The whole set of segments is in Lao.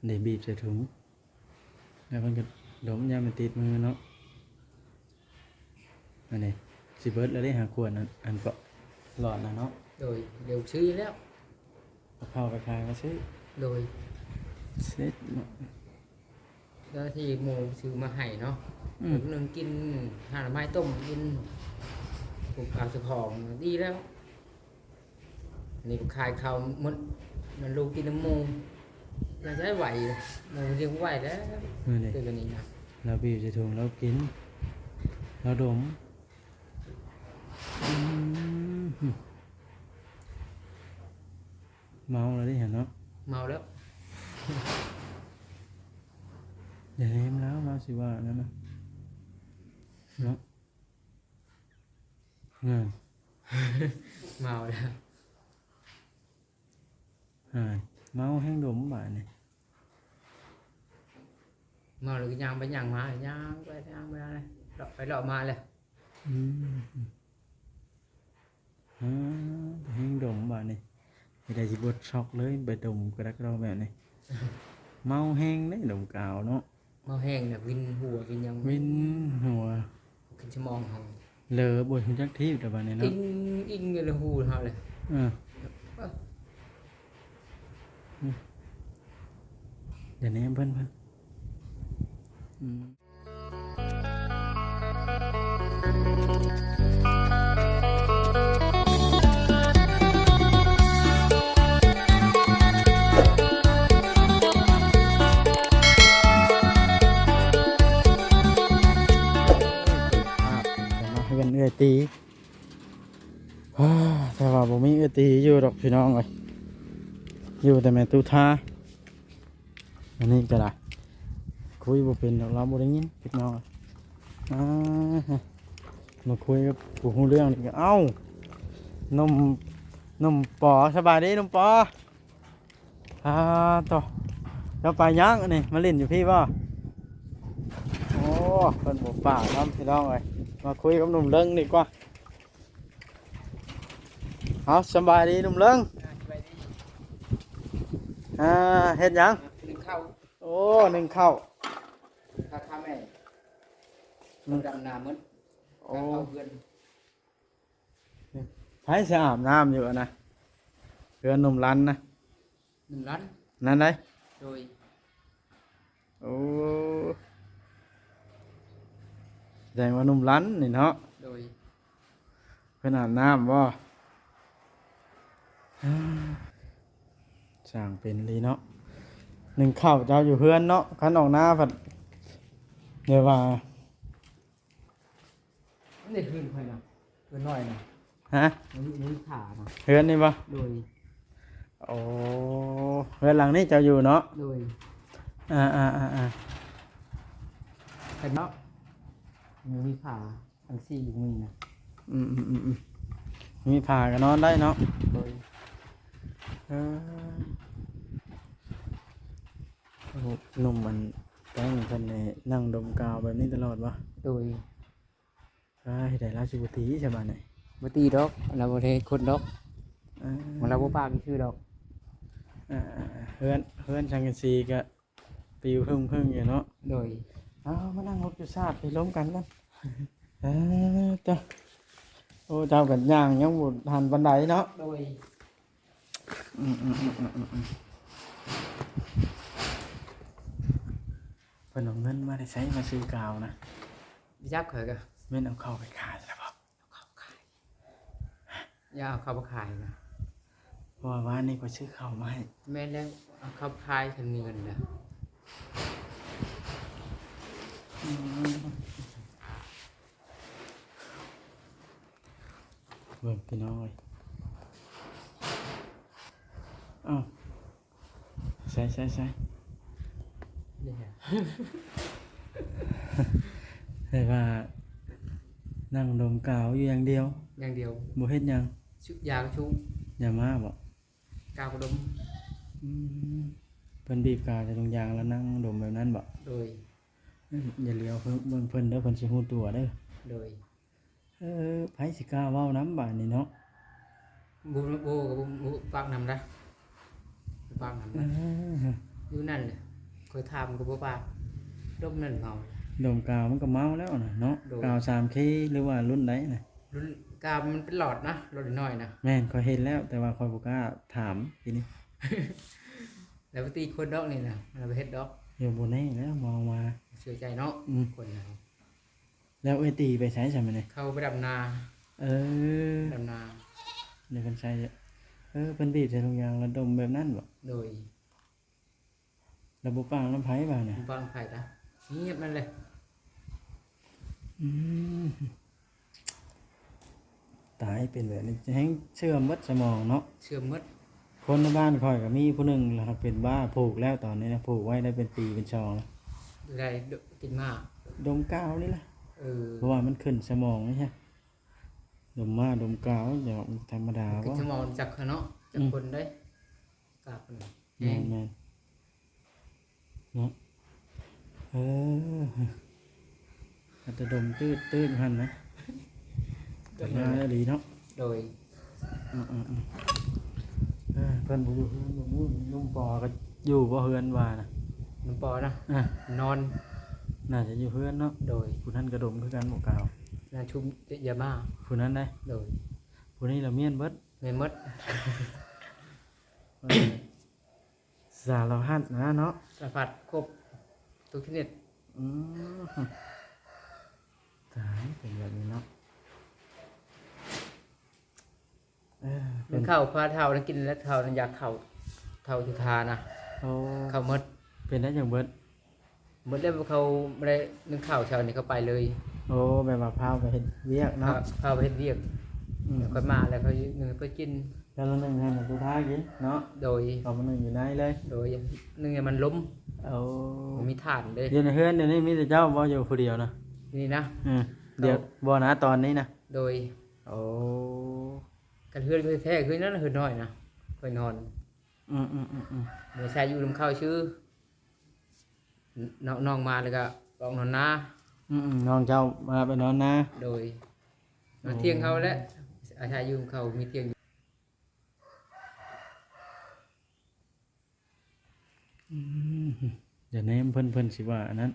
ເດ້ ບີບໃສ່ຖົງ ແລ້ວເພິ່ນກໍດົມ ຢ້ານມັນຕິດມືເນາະ. ອັນນີ້ຊິເບິດແລ້ວເດ້ ຫາຂວດນັ້ນ ອັນເກາະຫຼອດນະເນາະ. ໂດຍ ດຽວຊື້ແລ້ວ ເອົາເຂົ້າໄປຂາຍມາຊື້. ໂດຍ ເສັດເນາະ. ແລ້ວທີ່ໝູ່ຊື້ມາໃຫ້ເນາະ ອືມ ໜຶ່ງກິນ ຫາໜໍ່ໄມ້ຕົ້ມກິນ ປູກເອົາສະພອງ ດີແລ້ວ. ນີ້ກໍຂາຍເຂົ້າໝົດ ມັນລູກກິນນຳໝູ່ ຍັງໃຊ້ໄຫວ ໝູ່ຍັງໄຫວແລ້ວ. ເອີ ນີ້ ຄືອັນນີ້ນະ ລາວບີບໃສ່ຖົງ ລາວກິນ ລາວດົມ. ອືມ ເມົາແລ້ວເດ້ຫັ້ນເນາະ ເມົາແລ້ວ. ຢ່າແນມລາວ ລາວຊິວ່ານັ້ນນະເນາະ. ເອີ ເມົາແລ້ວ ອ່າ ເມົາແຮງດົມບາດນີ້. ເມົາແລ້ວກໍຍ່າງໄປຍ່າງມາ ຍ່າງໄປຍ່າງມາເລີຍ ເລາະໄປເລາະມາເລີຍ. ອືມ ອ່າ ແຮງດົມບາດນີ້ ເຮັດໃດຊິບໍ່ຊັອກເລີຍ ໄປດົມກະດັກກະດໍແບບນີ້. ເມົາແຮງເດ້ ດົມກາວເນາະ. ເມົາແຮງນະ ວິນຫົວວິນຫຍັງ ວິນຫົວ ຂຶ້ນສະໝອງເຮົາ ເລີບໍ່ຮູ້ຈັກທີບແລ້ວບາດນີ້ເນາະ. ອິງ ອິງຢູ່ໃນຫູເຮົາເລີຍ. ເອີ ເອີ ດຽວນີ້ເພິ່ນ ເພິ່ນ ອືມ. ເຮືອນເອື້ອຍຕີ ແຕ່ວ່າບໍ່ມີເອື້ອຍຕີຢູ່ດອກພີ່ນ້ອງເອີຍ ຢູ່ແຕ່ແມ່ຕູ້ທາ. ອັນນີ້ກໍໄດ້ ຄຸຍບໍ່ເປັນດອກ ລາວບໍ່ໄດ້ຍິນ ພີ່ນ້ອງ. ອ່າ ມາຄຸຍກັບຜູ້ຮູ້ເລື່ອງນີ້ກໍ ເອົ້າ ໜຸ່ມ ໜຸ່ມປໍ ສະບາຍດີໜຸ່ມປໍ. ອ່າ ໂທ້ ເຈົ້າໄປຫຍັງອັນນີ້ ມາຫຼິ້ນຢູ່ພີ້ບໍ່? ໂອ້ ເພິ່ນບໍ່ປາກນຳ ພີ່ນ້ອງເອີຍ ມາຄຸຍກັບໜຸ່ມເລິງດີກວ່າ. ເອົາ ສະບາຍດີໜຸ່ມເລິງ. ອ່າ ສະບາຍດີ. ອ່າ ເຮັດຫຍັງ? ໜຶ້ງເຂົ້າ. ໂອ້ ໜຶ້ງເຂົ້າ ຂ້າ ຂ້າແມ່ ໜຶ້ງ ດຳນາໝົດ. ໂອ້ ເຂົ້າເຮືອນ. ໃຜຊິອາບນ້ຳຢູ່ຫັ້ນນະ? ເຮືອນໜຸ່ມລັນນະ. ໜຸ່ມລັນ ນັ້ນໃດ? ໂດຍ. ໂອ້ ສະແດງວ່າໜຸ່ມລັນນີ້ເນາະ. ໂດຍ. ເພິ່ນອາບນ້ຳບໍ່? ຊ່າງເປັນອີ່ຫຼີເນາະ. ໜຶ້ງເຂົ້າເຈົ້າຢູ່ເຮືອນເນາະ ຄັນອອກໜ້າພັດ ແບບວ່າ ອັນນີ້ເຮືອນໃຜນະ? ເຮືອນນ້ອຍນະ. ຮະ? ມັນມີ ມັນມີຝານະ. ເຮືອນນີ້ບໍ່? ໂດຍ. ໂອ້ ເຮືອນຫຼັງນີ້ເຈົ້າຢູ່ເນາະ? ໂດຍ. ອ່າໆໆໆ ເຫັນເນາະ ມັນມີຝາ ອັນສີ່ບໍ່ມີນະ. ອືມໆໆໆ ມີຜ້າກໍນອນໄດ້ເນາະ. ໂດຍ. ເອີ ໂອ້ ໜຸ່ມອັນແປ້ງເພິ່ນນີ້ນັ່ງດົມກາວແບບນີ້ຕະຫຼອດບໍ່? ໂດຍ. ອາ ເຮັດໃດລາວຊິບໍ່ຕີຊະບາດນີ້? ບໍ່ຕີດອກ ລາວບໍ່ໄດ້ຄົນດອກ. ເອີ ລາວບໍ່ປາກຊື່ດອກ. ເອີ ເຮືອນ ເຮືອນສັງກະສີກໍ ປິວເພິ່ງໆຢູ່ເນາະ. ໂດຍ. ເອົາ ມານັ່ງລົມຢູ່ຊາດ ໄປລົມກັນກັນ. ເອີ ເຈົ້າ ໂອ້ ເຈົ້າກັນຍ່າງຍັງບໍ່ທັນປານໃດເນາະ. ໂດຍ. ອືມໆໆໆ ເພິ່ນເອົາເງິນມາແຕ່ໃສມາຊື້ກາວນະ? ບໍ່ຈັກ ຂ້ອຍກໍ ແມ່ນເອົາເຂົ້າໄປຂາຍລະບໍ່? ເອົາເຂົ້າຂາຍ ຢ່າເອົາເຂົ້າມາຂາຍນະ ເພາະວ່າວານນີ້ຂ້ອຍຊື້ເຂົ້າມາໃຫ້. ແມ່ນແລ້ວ ເອົາເຂົ້າຂາຍ ຄັນມີເງິນນະ. ອືມ ເບິ່ງພີ່ນ້ອງເອີຍ ເອົ້າ ໃສ່ໆໆ ເຮັດວ່ານັ່ງດົມກາວຢູ່ຢ່າງດຽວ. ຢ່າງດຽວ. ບໍ່ເຮັດຫຍັງ? ສູບຢາສູບ. ຢາມ້າບໍ? ກາວກໍດົມ. ອືມ ເພິ່ນບີບກາວໃສ່ຖົງຢາງແລ້ວນັ່ງດົມແບບນັ້ນບໍ? ໂດຍ. ຢ່າຫຼຽວເບິ່ງເພິ່ນເດີ ເພິ່ນຊິຮູ້ຕົວເດີ. ໂດຍ. ເອີ ໃຜຊິກ້າເວົ້ານຳບາດນີ້ເນາະ. ບໍ່ ບໍ່ ບໍ່ ບໍ່ປາກນຳນະ ບໍ່ປາກນຳນະ. ເອີ ຢູ່ນັ້ນແຫຼະ ຂ້ອຍຖາມກໍບໍ່ປາກ ດົມແມ່ນເມົາ. ດົມກາວມັນກໍເມົາແລ້ວນະເນາະ. ໂດຍ ກາວສາມເຄ ຫຼືວ່າລຸ້ນໃດນະ? ລຸ້ນກາວມັນເປັນຫຼອດນະ ຫຼອດນ້ອຍນະ. ແມ່ນ ຂ້ອຍເຫັນແລ້ວ ແຕ່ວ່າຂ້ອຍບໍ່ກ້າຖາມທີນີ້. ແລ້ວໄປຕີຄົນດອກນີ້ນະ ແລ້ວໄປເຮັດດອກ. ເອີ ບໍ່ແນ່ແລ້ວ ເມົາມາ ເຊື່ອໃຈເນາະ. ອືມ ຄົນເຮົາ. ແລ້ວເອື້ອຍຕີໄປໃສຊັ້ນມື້ນີ້? ເຂົາໄປດຳນາ. ເອີ ດຳນາ. ເດີ ເພິ່ນໃສ່ ເອີ ເພິ່ນບີບໃສ່ຖົງຢາງແລ້ວດົມແບບນັ້ນບໍ? ໂດຍ. ແລ້ວບໍ່ປາກນຳໃຜບາດນີ້? ບໍ່ປາກນຳໃຜລະ ງຽບນັ້ນແຫຼະ. ອືມ ຕາຍ ເປັນແບບນີ້ແຮ່ງເສື່ອມເບິດສະໝອງເນາະ. ເສື່ອມເບິດ. ຄົນໃນບ້ານຂ້ອຍກໍມີຜູ້ໜຶ່ງລະ ເປັນບ້າ ຜູກແລ້ວຕອນນີ້ນະ ຜູກໄວ້ໄດ້ເປັນປີເປັນສອງແລ້ວ. ໄດ້ກິນໝາກ ດົມກາວນີ້ລະ. ເອີ ເພາະວ່າມັນຂຶ້ນສະໝອງນີ້ຊະ ດົມໝາກດົມກາວ ດອກ ມັນທຳມະດາ. ມັນຂຶ້ນສະໝອງ ຈັກເນາະ ຈັກຄົນເດ້ ອືມ ກາວ. ແມ່ນໆ ເນາະ. ເອີ ເອົາແຕ່ດົມຕື້ດໆ ຫັ້ນນະ ແຕ່ມາອີ່ຫຼີເນາະ. ໂດຍ. ອືມໆໆ ເອີ ເພິ່ນບໍ່ຢູ່ເຮືອນ ບໍ່ມີ ລຸງປໍກໍຢູ່ບໍ່ເຮືອນວ່ານະ? ລຸງປໍນະ ອ່າ ນອນ ໜ້າຈະຢູ່ເຮືອນເນາະ. ໂດຍ. ຜູ້ນັ້ນກໍດົມຄືກັນບໍ່ກາວ ນັ້ນຊຸມຢາບ້າ ຜູ້ນັ້ນໄດ໋. ໂດຍ. ຜູ້ນີ້ລະມ້ຽນເບິດ. ແມ່ນໝົດ. ສາລະພັດນະເນາະ ສາລະພັດຄົບທຸກຊະນິດ. ອືມ ຕາຍ ເປັນແບບນີ້ເນາະ. ເອີ ເປັນເຂົ້າພາເຖົ້ານັ້ນກິນແລ້ວ ເຖົ້ານັ້ນຢາກເຂົ້າ ເຖົ້າທີ່ທານະ. ໂອ້ ເຂົ້າໝົດ. ເປັນໄດ້ຫຍັງເບິດ? ໝົດແລ້ວ ເຂົາບໍ່ໄດ້ໜຶ້ງເຂົ້າເຊົ້ານີ້ ເຂົາໄປເລີຍ. ໂອ້ ແບບວ່າພາໄປເຮັດວຽກເນາະ. ພາ ພາໄປເຮັດວຽກ. ອືມ. ແລ້ວຄ່ອຍມາ ແລ້ວຄ່ອຍໜຶ້ງໃຫ້ເພິ່ນກິນ. ແລ້ວໜຶ້ງໃຫ້ຜູ້ພາກິນເນາະ. ໂດຍ. ເອົາມາໜຶ້ງຢູ່ໃນເລີຍ. ໂດຍ. ໜຶ້ງໃຫ້ມັນລົມ. ໂອ້ ມັນມີຖ່ານເດ້. ຢູ່ໃນເຮືອນດຽວນີ້ມີແຕ່ເຈົ້າບໍ່ ຢູ່ຜູ້ດຽວນະ? ນີ້ນະ. ອືມ. ດຽວ ບໍ່ນະ ຕອນນີ້ນະ? ໂດຍ. ໂອ້ ກັນເຮືອນແທ້ໆ ຄືນັ້ນ ເຮືອນນ້ອຍນະ ຂ້ອຍນອນ. ອືມໆໆໆ. ເມື່ອຊາຍຢູ່ນຳເຂົາຊື່. ນ- ນ້ອງ ນ້ອງມາແລ້ວກໍອອກນອນນາ. ອືມໆ ນ້ອງເຈົ້າມາໄປນອນນາ. ໂດຍ. ນອນ ໂອ້ ທ່ຽງເຂົາແຫຼະ ອາໄສຢູ່ນຳເຂົາ ມີທ່ຽງ. ອືມ ຢ່າແນມເພິ່ນ ເພິ່ນຊິວ່າອັນນັ້ນ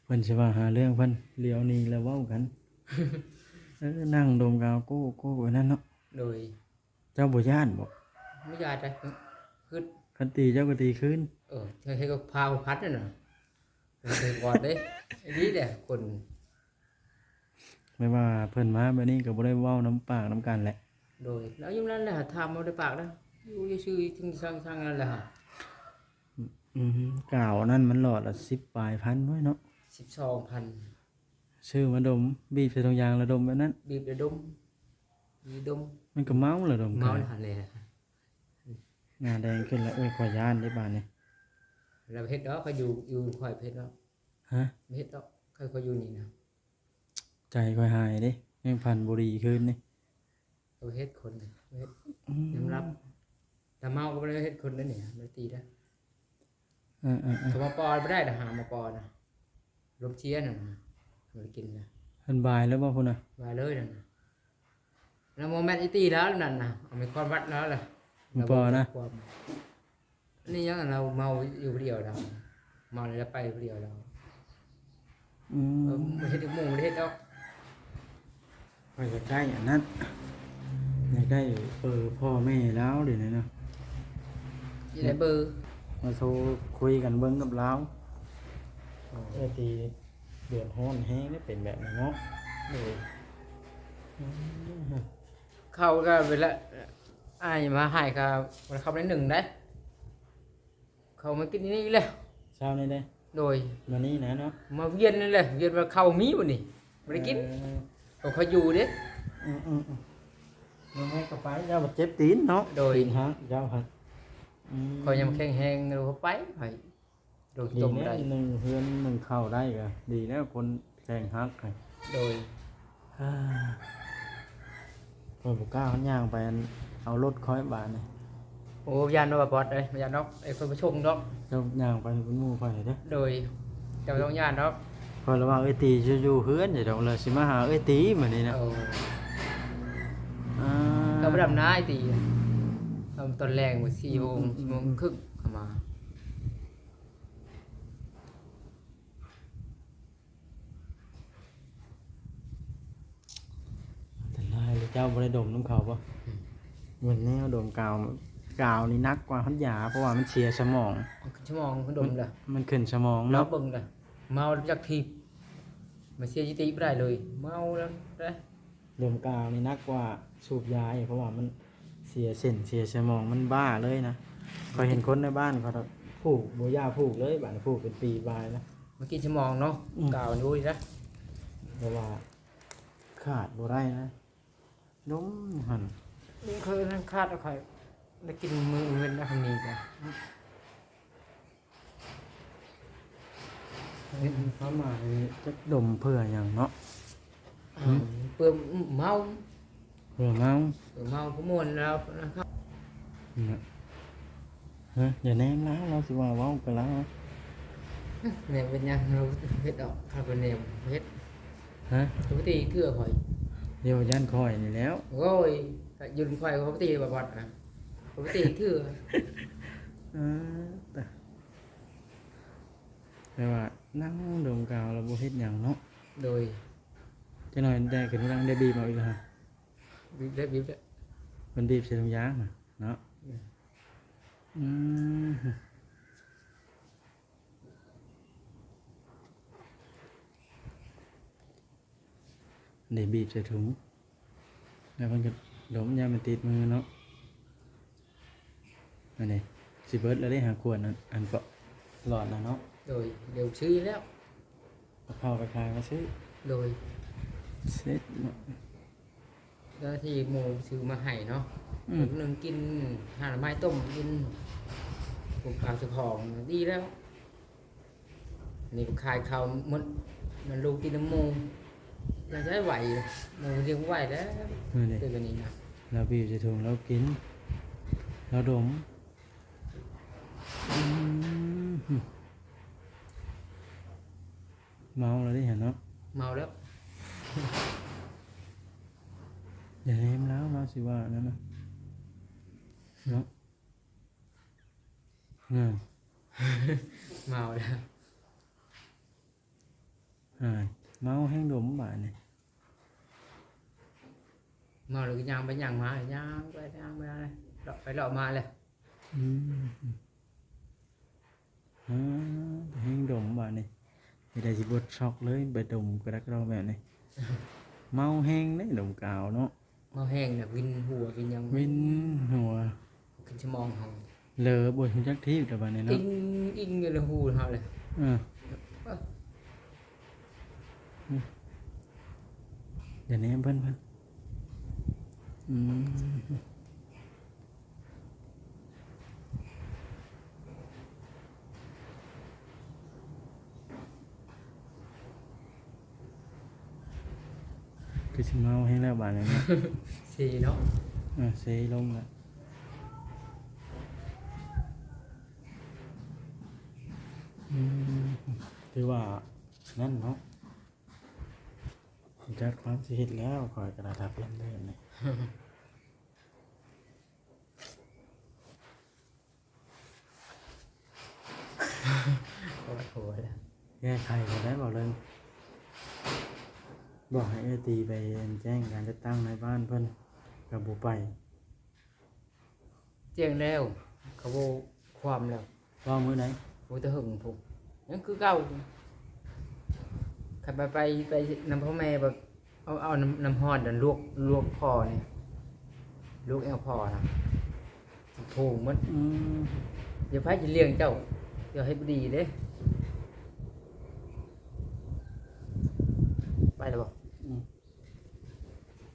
ເພິ່ນຊິວ່າຫາເລື່ອງເພິ່ນ. ຫຼຽວໜີແລ້ວເວົ້າກັນ. ເອີ ນັ່ງດົມກາວໂກ້ໆ ອັນນັ້ນເນາະ. ໂດຍ. ເຈົ້າບໍ່ຢ້ານບໍ? ບໍ່ຢ້ານໃດ໋ ຄຶດ ຄັນຕີເຈົ້າກໍຕີຄືນ. ເອີ ເຮັດກັບພາວພັດນັ້ນນະ ເຮັດກ່ອນເດ້. ອີ່ຫຼີແຫຼະຄົນ ແມ່ນວ່າເພິ່ນມາແບບນີ້ກໍບໍ່ໄດ້ເວົ້ານຳປາກນຳກັນແຫຼະ. ໂດຍ. ແລ້ວຢູ່ນັ້ນແຫຼະ ຖາມບໍ່ໄດ້ປາກນະ ຢູ່ຊື່ໆ ຊິງຊັງໆ ນັ້ນແຫຼະ. ອືມ ກາວນັ້ນມັນຫຼອດລະສິບປາຍພັນໄວ້ເນາະ. ສິບສອງພັນ. ຊື້ມາດົມ ບີບໃສ່ຖົງຢາງລະດົມແບບນັ້ນ. ບີບລະດົມ ບີບດົມ ມັນກໍເມົາລະດົມ. ເມົາຫັ້ນແຫຼະ ໜ້າແດງຂຶ້ນລະ. ໂອ້ຍ ຂ້ອຍຢ້ານເດ້ບາດນີ້. ລະເຮັດດອກ ຂ້ອຍຢູ່ ຢູ່ຂ້ອຍເຮັດດອກ. ຮະ? ເຮັດດອກ ຂ້ອຍ ຂ້ອຍຢູ່ນີ້ນະ. ໃຈຂ້ອຍຫາຍເດ້ ຍັງຝັນບໍ່ດີຄືນນີ້. ເຂົາເຮັດຄົນ ເຮັດ ອືມ ຍອມຮັບ ຖ້າເມົາກໍບໍ່ໄດ້ເຮັດຄົນເດ້ນີ້ ບໍ່ໄດ້ຕີເດ້. ເອີໆໆ ເຂົາມາປໍບໍ່ໄດ້ນະ ຫາມາປໍນະ ລົມເຊຍນັ້ນນະ ບໍ່ໄດ້ກິນນະ. ເພິ່ນບາຍແລ້ວບໍ່ພຸ້ນນະ? ບາຍເລີຍນັ້ນນະ. ແລ້ວບໍ່ແມ່ນອີ່ຕີແລ້ວນັ້ນນະ ເອົາໄມ້ຄ້ອນວັດແລ້ວລະ ມາປໍນະ. ອັນນີ້ຍັງ ລາວເມົາຢູ່ຜູ້ດຽວລາວ ເມົາແລ້ວໄປຜູ້ດຽວລາວ. ອືມ ເອີ ບໍ່ເຮັດໝູ່ບໍ່ໄດ້ເຮັດດອກ. ຂ້ອຍຢາກໄດ້ອັນນັ້ນ ຢາກໄດ້ເບີພໍ່ແມ່ລາວເດນີ້ນະ. ຊິໄດ້ເບີ ມາໂທຄຸຍກັນເບິ່ງກັບລາວ. ໂອ້ ເອີ ຕີເດືອດຮ້ອນແຮງເດ້ ເປັນແບບນີ້ເນາະ. ໂດຍ. ອືມ. ເຂົ້າກໍເວລາອ້າຍມາໃຫ້ກໍບໍ່ໄດ້ເຂົ້າໄດ້ໜຶ່ງໄດ໋ ເຂົ້າມາກິນຢູ່ນີ້ແຫຼະ ເຊົ້ານີ້ເດ້. ໂດຍ. ມານີ້ນະເນາະ ມາວຽນນີ້ແຫຼະ ວຽນວ່າເຂົ້າມີບໍ່ນີ້ ບໍ່ໄດ້ກິນ. ເອີ ເຂົາຢູ່ເດ້. ອືມໆໆ ມາໃຫ້ກໍໄປ ເຈົ້າບາດເຈັບຕີນເນາະ. ໂດຍ. ຕີນຫັກເຈົ້າຫັ້ນ. ອືມ ຂ້ອຍຍັງແຂງແຮງຢູ່ ໄປ ໄປ. ໂດຍ ດີແລ້ວ ໜຶ່ງເຮືອນໜຶ່ງເຂົ້າໄດ້ກໍດີແລ້ວ ຄົນແຂງຫັກ. ໂດຍ. ຂ້ອຍບໍ່ກ້າຍ່າງໄປ ອັນ ເອົາລົດຂ້ອຍບາດນີ້. ໂອ້ ຢ້ານບໍ່ບອດເອີຍ ບໍ່ຢ້ານດອກ ເອີ ຂ້ອຍມາສົ່ງດອກ. ເຈົ້າຍ່າງໄປເປັນໝູ່ຂ້ອຍເດີ. ໂດຍ. ເຈົ້າບໍ່ຕ້ອງຢ້ານດອກ. ຂ້ອຍລະວ່າເອື້ອຍຕີຢູ່ເຮືອນຢູ່ດອກ ລະຊິມາຫາເອື້ອຍຕີມື້ນີ້ນະ. ໂອ້ ອ່າ ເຂົາໄປດຳນາເອື້ອຍຕີ ຕອນແລງ ສີ່ໂມງ ອືມໆໆໆ ສີ່ໂມງເຄິ່ງເຂົາມາ. ເຈົ້າບໍ່ໄດ້ດົມນຳເຂົາບໍ່? ອືມ ແມ່ນແນວດົມກາວ ກາວນີ້ໜັກກວ່າຮອດຢາ ເພາະວ່າມັນເສຍສະໝອງ ສະໝອງ ມັນດົມລະ ມັນຂຶ້ນສະໝອງເນາະ ເບິ່ງລະ ເມົາຈັກທີບ ມາເສຍສະຕິບໍ່ໄດ້ເລີຍ ເມົາລະເດ້. ດົມກາວນີ້ໜັກກວ່າສູບຢາອີກ ເພາະວ່າມັນເສຍເສັ້ນເສຍສະໝອງ ມັນບ້າເລີຍນະ. ຂ້ອຍເຫັນຄົນໃນບ້ານເຂົາ ຜູກ ບໍ່ຢາຜູກເລີຍ ບາດນີ້ຜູກເປັນປີປາຍນະ ມາກິນສະໝອງເນາະ. ອືມ ກາວນີ້ ໂອ້ຍນະ ແຕ່ວ່າຂາດບໍ່ໄດ້ນະ ດົມຫັ້ນ ເຄີຍນັ້ນຂາດແລ້ວ ຂ້ອຍໄດ້ກິນມື້ເວັນນະ ຄັນມີກະ ເຮົາມານີ້ຈັກດົມເພື່ອຫຍັງເນາະ? ອືມ ເພື່ອເມົາ ເພື່ອເມົາ ເພື່ອເມົາ ເພື່ອມ່ວນແລ້ວນະຄັບ. ຮະ ຢ່າແນມລາວ ລາວຊິວ່າເວົ້າກັບລາວ. ແນມເປັນຫຍັງ? ເຮົາເຮັດດອກ ຂ້າບໍ່ແນມ ເຮັດ. ຮະ? ປົກກະຕິເທື່ອຂ້ອຍ ດຽວຢ້ານຂ້ອຍນີ້ແລ້ວ. ໂອ້ຍ ຢູ່ນຳຂ້ອຍ ປົກກະຕິບໍ່ບອດນະ ປົກກະຕິເທື່ອ. ເອີ ຕາ ແຕ່ວ່ານັ່ງດົມກາວແລ້ວບໍ່ເຮັດຫຍັງເນາະ. ໂດຍ ຈັກໜ້ອຍແຕ່ຂຶ້ນຫຼັງໄດ້ບີບເອົາອີກແລ້ວ. ບີບແລ້ວ ບີບແລ້ວ ມັນບີບໃສ່ຖົງຢາງນະເນາະ. ອືມ ອືມ ນີ້ບີບໃສ່ຖົງ ແລ້ວເພິ່ນກໍດົມ ຢ້ານມັນຕິດມືເນາະ. ອັນນີ້ຊິເບິດແລ້ວເດ້ ຫາຂວດອັນ ອັນເກາະຫຼອດນະເນາະ. ໂດຍ ດຽວຊື້ແລ້ວ ເອົາເຂົ້າໄປຂາຍມາຊື້. ໂດຍ ເສັດເນາະ ເຈົ້າໜ້າທີ່ໝູ່ຊື້ມາໃຫ້ເນາະ. ອືມ ໜຶ່ງກິນ ຫາໜໍ່ໄມ້ຕົ້ມກິນ ປຸບເອົາເຈົ້າຂອງ ດີແລ້ວ. ນີ້ກໍຂາຍເຂົ້າໝົດ ມັນລູກກິນນຳໝູ່ ຍັງຈະໄຫວ ໝູ່ລ້ຽງບໍ່ໄຫວແລ້ວ. ເປັນແບບນີ້ນະ ລາວບີບໃສ່ຖົງ ລາວກິນ ລາວດົມ. ອືມ ເມົາແລ້ວເດ້ຫັ້ນເນາະ ເມົາແລ້ວ. ຢ່າແນມລາວ ລາວຊິວ່ານັ້ນນະເນາະ. ເອີ ເມົາແລ້ວ ເມົາແຮງດົມບາດນີ້. ເມົາແລ້ວກໍຍ່າງໄປຍ່າງມາ ຍ່າງໄປຍ່າງມາ ເລາະໄປເລາະມາແຫຼະ. ອືມ ອືມ ເອີ ແຮງດົມບາດນີ້ ເຮັດໄດ້ຊິບໍ່ຊັອກເລີຍ ໄປດົມກະດັກກະດໍແບບນີ້. ເມົາແຮງເດ້ດົມກາວເນາະ. ເມົາແຮງນະ ວິນຫົວວິນຫຍັງ ວິນຫົວ ຂຶ້ນສະໝອງເຮົາ ເລີບໍ່ຮູ້ຈັກທີບແລ້ວບາດນີ້ເນາະ. ອິງ ອິງຢູ່ໃນຫູເຮົາເລີຍ. ເອີ ເອີ ອືມ ດຽວນີ້ເພິ່ນ ເພິ່ນ ອືມ ຄືຊິເມົາແຮງແລ້ວບາດນີ້ເນາະ. ເຊເນາະ ເອີ ເຊລົງແລ້ວ. ອືມ ຖືວ່ານັ້ນເນາະ ຈັກຄວາມຊິເຮັດແລ້ວ ຂ້ອຍກໍໄດ້ຖ້າເປັນໄດ້ນີ້. ປວດຫົວແລ້ວ ແກ້ໄຂກໍໄດ້ ເວົ້າເລື່ອງ ບອກໃຫ້ເອື້ອຍຕີໄປແຈ້ງການຈັດຕັ້ງໃນບ້ານເພິ່ນ ກໍບໍ່ໄປ. ແຈ້ງແລ້ວ ເຂົາບໍ່ຄວາມແລ້ວ. ເວົ້າມື້ໃດ? ໂອ້ ແຕ່ເຫິງພຸ້ນ ຍັງຄືເກົ່າ. ຄັນໄປ ໄປ ໄປນຳພໍ່ແມ່ ແບບ ເອົາ ເອົານ້ຳ ນ້ຳຮ້ອນນັ້ນລວກ ລວກພໍ່ນີ້ ລວກແອວພໍ່ນະ ໂພງໝົດ. ອືມ ຢ່າໃຜຊິລ້ຽງເຈົ້າ ເຈົ້າເຮັດບໍ່ດີເດ້. ໄປແລ້ວບໍ່? ອືມ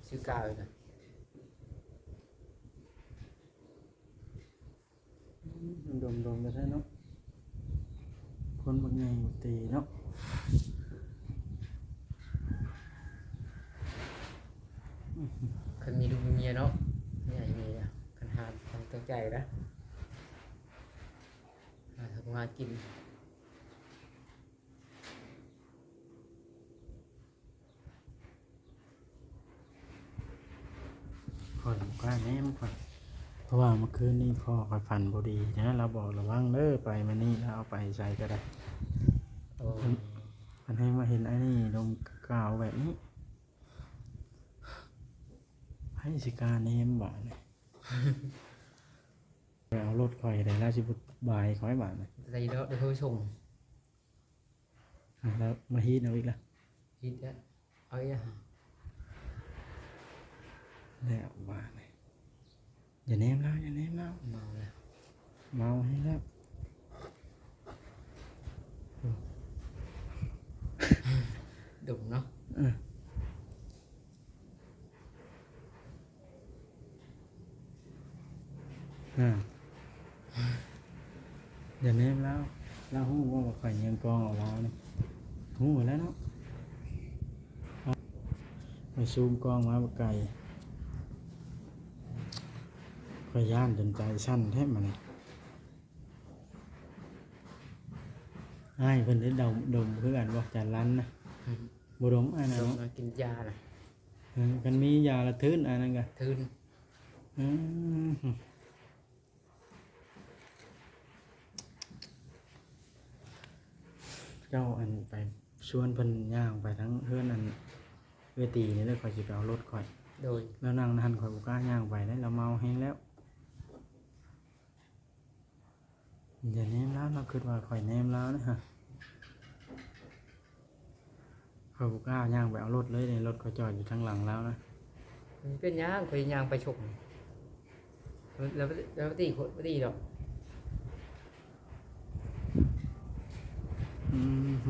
ຊື້ກາວອີກນະ. ອືມ ດົມໆ ໄປແທ້ເນາະ ຄົນບັກໃຫຍ່ບັກເຕເນາະ. ຄັນມີລູກມີເມຍເນາະ ໃຫຍ່ມີ ຄັນຫາຕ້ອງຕັ້ງໃຈນະ ຫາທຳມາຫາກິນ. ຂ້ອຍບໍ່ກ້າແນມຂ້ອຍ ເພາະວ່າເມື່ອຄືນນີ້ພໍ່ຂ້ອຍຝັນບໍ່ດີນະ ລາວບອກລະວັງເດີ ໄປມານີ້ລາວເອົາໄປໃສກໍໄດ້. ໂອ້ ເພິ່ນ ເພິ່ນໃຫ້ມາເຫັນອັນນີ້ ດົມກາວແບບນີ້. ໃຜຊິກ້າແນມບາດນີ້ ໄປເອົາລົດຂ້ອຍໄດ້ ລາວຊິບໍ່ບາຍຂ້ອຍບາດນີ້ ໄດ້ດອກ ດຽວຂ້ອຍໄປສົ່ງ ອ່າ ແລ້ວມາຮີດເອົາອີກລະ ຮີດແລ້ວ ເອົາອີກລະ ແລ້ວບາດນີ້ ຢ່າແນມລາວ ຢ່າແນມລາວ ເມົາແລ້ວ ເມົາແຮງແລ້ວ ດົມເນາະ ເອີ ອ່າ ຢ່າແນມລາວ ລາວຮູ້ບໍ່ວ່າຂ້ອຍຍືມກ້ອງເອົາລາວນີ້ ຮູ້ແລ້ວເນາະ ຂ້ອຍຊູມກ້ອງມາບັກໄກ ຂ້ອຍຢ້ານຈົນໃຈສັ່ນແທ້ມານີ້ ອ້າຍເພິ່ນໄດ້ດົມ ດົມຄືກັນບໍ່ ຈານລັນນະ ອືມ ບໍ່ດົມອ້າຍນະ ດົມ ເນາະ ມາກິນຢານະ ເອີ ຄັນມີຢາລະທຶນ ອັນນັ້ນກະທຶນ ອືມ ເຈົ້າ ອັນ ໄປຊວນເພິ່ນຍ່າງໄປທາງເຮືອນ ອັນ ເອື້ອຍຕີນີ້ເດີ ຂ້ອຍຊິໄປເອົາລົດຂ້ອຍ ໂດຍ ລາວນັ່ງໃນຫັ້ນ ຂ້ອຍບໍ່ກ້າຍ່າງໄປເດ້ ລາວເມົາແຮງແລ້ວ. ຢ່າແນມລາວ ລາວຄິດວ່າຂ້ອຍແນມລາວເດ້ ຂ້ອຍບໍ່ກ້າຍ່າງໄປເອົາລົດເລີຍເດ້ ລົດຂ້ອຍຈອດຢູ່ທາງຫຼັງລາວນະ ບໍ່ເປັນຫຍັງ ຂ້ອຍຍ່າງໄປສົ່ງ ແລ້ວ ແລ້ວບໍ່ຕີ ບໍ່ຕີດອກ ອືມ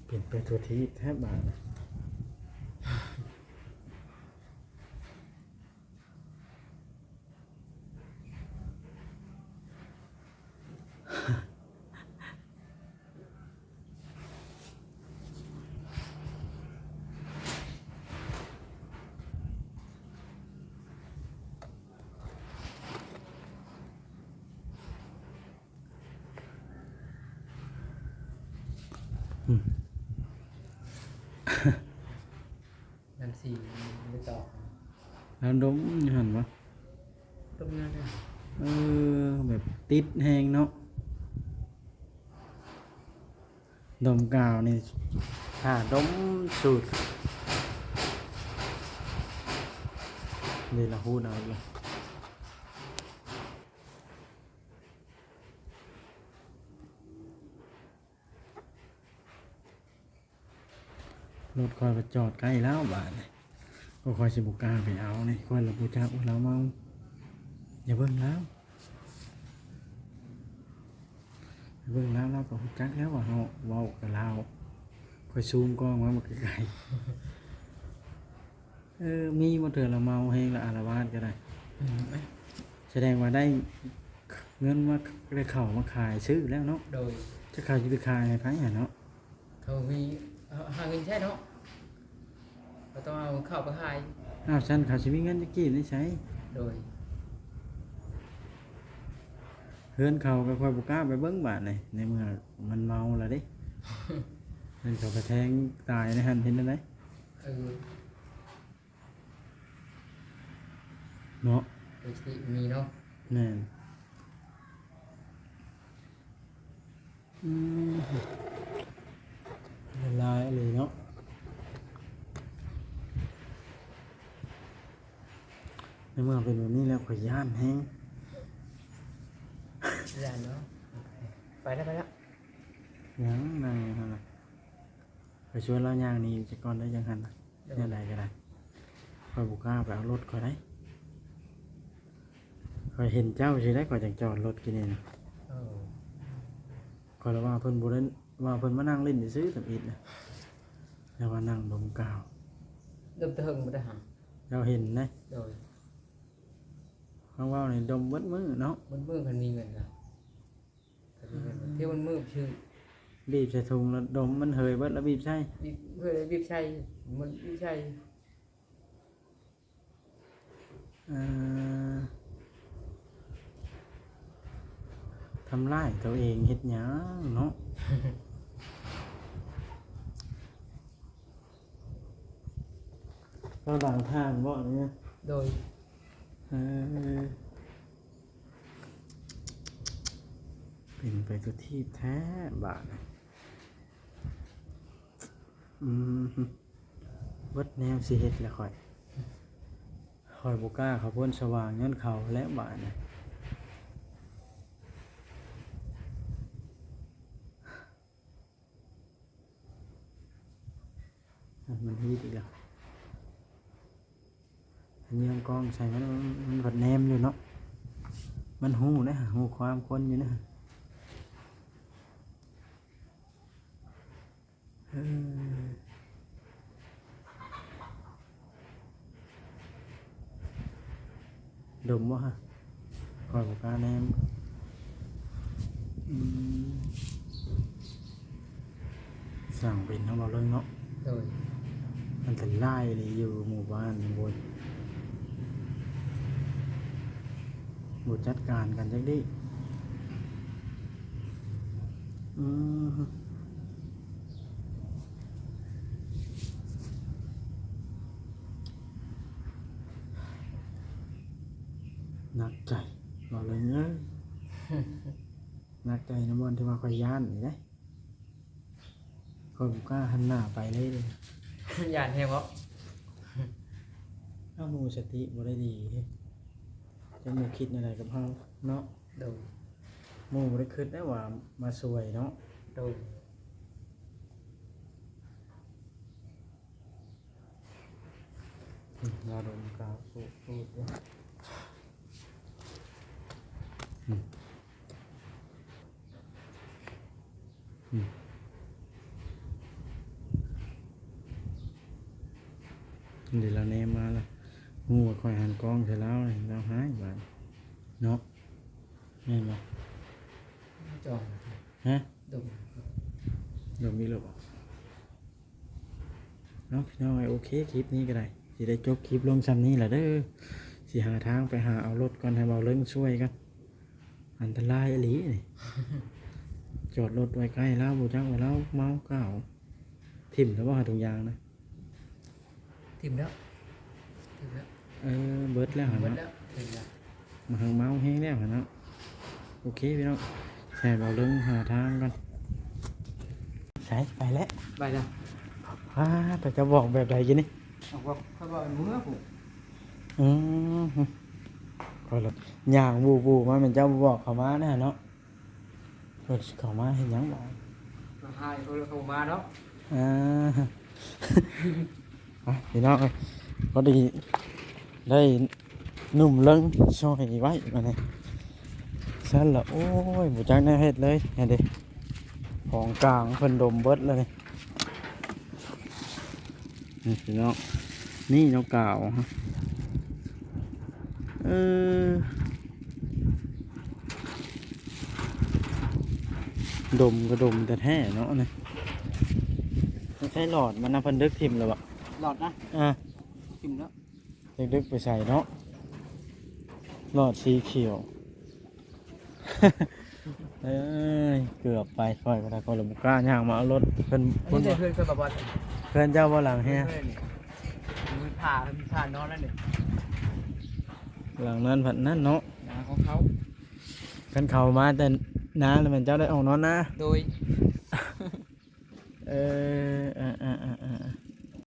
ເປັນໄປທົ່ວທີບແທ້ບາດນີ້. ອືມ ນັ້ນຊິໄປຕອບ ແລ້ວດົມຢູ່ຫັ້ນບໍ່? ດົມຢູ່ຫັ້ນແຫຼະ ເອີ ແບບຕິດແຮງເນາະ ດົມກາວນີ້ ຖ້າດົມສູດ ນີ້ລະ ຫູດເອົາອີກລະ. ລົດຂ້ອຍກໍຈອດໃກ້ແລ້ວບາດນີ້ ກໍຂ້ອຍຊິບໍ່ກ້າໄປເອົານີ້ ຂ້ອຍລະບໍ່ຈັກວ່າລາວເມົາ ຢ່າເບິ່ງລາວ ເບິ່ງລາວ ລາວກໍຮູ້ຈັກແລ້ວວ່າເຮົາເວົ້າກັບລາວ ຂ້ອຍຊູມກ້ອງມາບັກໄກໆ. ເອີ ມີບໍ່ເທື່ອລະເມົາແຮງລະອາລະວາດກໍໄດ້ ອືມ ສະແດງວ່າໄດ້ເງິນມາ ໄດ້ເຂົ້າມາຂາຍຊື້ແລ້ວເນາະ ໂດຍ ຈັກເຂົາຊິໄປຂາຍໃຫ້ໃຜຫັ້ນເນາະ ເຂົາມີ ຫາເງິນໃຊ້ເນາະ ເຂົາຕ້ອງເອົາເຂົ້າໄປຂາຍ ອ້າວ ຊັ້ນເຂົາຊິມີເງິນຈັກກີບໃນໃສ ໂດຍ ເຮືອນເຂົາກໍຂ້ອຍບໍ່ກ້າໄປເບິ່ງບາດນີ້ ໃນເມື່ອມັນເມົາແລ້ວເດ້ ເຮືອນເຂົາກະແທງຕາຍໃນຫັ້ນ ເຮັດແນວໃດ ເອີ ເນາະ ໂດຍສະຕິມີເນາະ ແມ່ນ ອືມ ຫຼາຍອີ່ຫຼີເນາະ ໃນເມື່ອເປັນແບບນີ້ແລ້ວ ຂ້ອຍຢ້ານແຮງ ຢ້ານເນາະ ໄປແລ້ວ ໄປແລ້ວ ຍັງນັ່ງຢູ່ຫັ້ນລະ ຂ້ອຍຊວນລາວຍ່າງໜີໄປກ່ອນເດີ ຈັ່ງຫັ້ນນະ ໂດຍ ແນວໃດກໍໄດ້ ຂ້ອຍບໍ່ກ້າໄປເອົາລົດຂ້ອຍໃດ ຂ້ອຍເຫັນເຈົ້າຊິໄດ້ ຂ້ອຍຈັ່ງຈອດລົດກິນເອງ ເອີ ຂ້ອຍລະວ່າເພິ່ນບໍ່ໄດ້ ວ່າເພິ່ນມານັ່ງຫຼິ້ນຊື່ໆ ທຳອິດນະ ລະວ່ານັ່ງດົມກາວ ດົມແຕ່ເຫິງບໍ່ໄດ້ຫາ ເຈົ້າເຫັນນະ ໂດຍ ເຮົາເວົ້ານີ້ດົມເບິດມື້ເນາະ ເບິດມື້ຄັນມີເງິນນະ ຄັນມີເງິນ ອືມ ເທົ່າມັນມືບຊື່ ບີບໃສ່ຖົງລະດົມ ມັນເຫີຍເບິດລະບີບໃສ່ ບີບ ເຫີຍລະບີບໃສ່ ມັນບີບໃສ່ ເອີ ທຳຮ້າຍໂຕເອງເຮັດຫຍັງເນາະ ເຮົາດັງທາງບໍ່ນີ້ ໂດຍ ເອີ ເປັນໄປທຸກທີບແທ້ບາດນີ້ ອືມ ເບິດແນວຊິເຮັດແລ້ວຂ້ອຍ ຂ້ອຍບໍ່ກ້າເຂົ້າໂພນສະຫວ່າງຍ້ອນເຂົາແຫຼະບາດນີ້. ມັນຮີດອີກແລ້ວ ເຍື່ອງກ້ອງໃສ່ມັນ ມັນພັດແນມຢູ່ເນາະ ມັນຮູ້ນະ ຮູ້ຄວາມຄົນຢູ່ນະ. ເອີ ດົມບໍ່ຮະ? ຂ້ອຍບໍ່ກ້າແນມ. ອືມ ຊ່າງເປັນເນາະ ເວົ້າເລື່ອງເນາະ. ໂດຍ ອັນຕະລາຍອີ່ຫຼີຢູ່ໝູ່ບ້ານນີ້ ບໍ່ ບໍ່ຈັດການກັນຈັກດີ້. ອືມ ໜັກໃຈ ເວົ້າເລີຍເນາະ ໜັກໃຈນຳບ່ອນທີ່ວ່າຂ້ອຍຢ້ານນີ້ເດ້. ຂ້ອຍບໍ່ກ້າຫັນໜ້າໄປເລີຍເດ. ຢ້ານແຮງເບາະ? ເອົາ ໝູ່ສະຕິບໍ່ໄດ້ດີເດ ຈັກໝູ່ຄິດແນວໃດກັບເຮົາເນາະ. ໂດຍ ໝູ່ບໍ່ໄດ້ຄິດໄດ້ວ່າມາຊ່ວຍເນາະ. ໂດຍ ອືມ ຢາດົມກາວສູດໆ ອືມ ອືມ ນີ້ລາວແນມມາລະ ຮູ້ວ່າຂ້ອຍຫັນກ້ອງໃສ່ລາວ ລາວຮ້າຍບາດເນາະ. ແມ່ນບໍ່? ຈ້ອງ ຮະ? ດົມ ດົມອີກແລ້ວບໍ່? ເອົາ ພີ່ນ້ອງເອີຍ ໂອເຄ ຄລິບນີ້ກໍໄດ້ ຊິໄດ້ຈົບຄລິບລົງຊ່ຳນີ້ລະເດີ. ຊິຫາທາງໄປຫາເອົາລົດກ່ອນ ໃຫ້ເບົາເລິງຊ່ວຍກ່ອນ. ອັນຕະລາຍອີ່ຫຼີນີ້ ຈອດລົດໄວ້ໃກ້ລາວ ບໍ່ຈັກວ່າລາວເມົາກ້າວ. ຖິ້ມແລ້ວບໍ່ຫາ ຖົງຢາງນະ? ຖິ້ມແລ້ວ ຖິ້ມແລ້ວ. ເອີ ເບິດແລ້ວຫັ້ນເນາະ ເບິດແລ້ວ ມາຫາເມົາແຮງແລ້ວຫັ້ນເນາະ. ໂອເຄພີ່ນ້ອງ ໃຫ້ເບົາເລິງຫາທາງກ່ອນ. ໃສ ໄປແລ້ວ ໄປແລ້ວ. ອ້າ ແຕ່ເຈົ້າບອກແບບໃດກີ້ນີ້? ເອົາ ຂ້ອຍບອກໃຫ້ເມືອພຸ້ນ. ອືມ ຂ້ອຍລະຍ່າງບູໆມາ ແມ່ນເຈົ້າບອກເຂົາມານະເນາະ. ເພິ່ນຊິເຂົ້າມາເຮັດຫຍັງບາດ? ມາຫາເພິ່ນເຂົ້າມາເນາະ. ອ່າ ອ່ະ ພີ່ນ້ອງເອີຍ ພໍດີໄດ້ໜຸ່ມເລິງຊ່ອຍໄວ້ບາດນີ້. ຊັ້ນລະ ໂອ້ຍ ບໍ່ຈັກແນວເຮັດເລີຍ ຫັ້ນເດ ຂອງກາງເພິ່ນດົມເບິດແລ້ວນີ້. ນີ້ພີ່ນ້ອງ ນີ້ເນາະ ກາວ ເອີ ດົມກໍດົມແທ້ໆເນາະນີ້. ໃຊ້ຫຼອດມັນນະ ເພິ່ນດຶກຖິ້ມແລ້ວບໍ່? ຫຼອດນະ? ອ່າ ຖິ້ມແລ້ວ. ດຶກໆໄປໃສເນາະ? ຫຼອດສີຂຽວ. ເອີຍ ເກືອບໄປ ຂ້ອຍກໍໄດ້ ຂ້ອຍລະບໍ່ກ້າຍ່າງມາເອົາລົດເພິ່ນ. ອັນນີ້ເພິ່ນ ເພິ່ນບໍ່ບໍ່ ເພື່ອນເຈົ້າບໍ່? ຫຼັງແຮງ ເພິ່ນນີ້ ເພິ່ນພາ ເພິ່ນພານອນນັ້ນນີ້. ຫຼັງນັ້ນພັດນັ້ນເນາະ ນາຂອງເຂົາ. ຄັນເຂົາມາແຕ່ນາແລ້ວ ແມ່ນເຈົ້າໄດ້ອອກນອນນາ. ໂດຍ ເອີ ອ່າໆ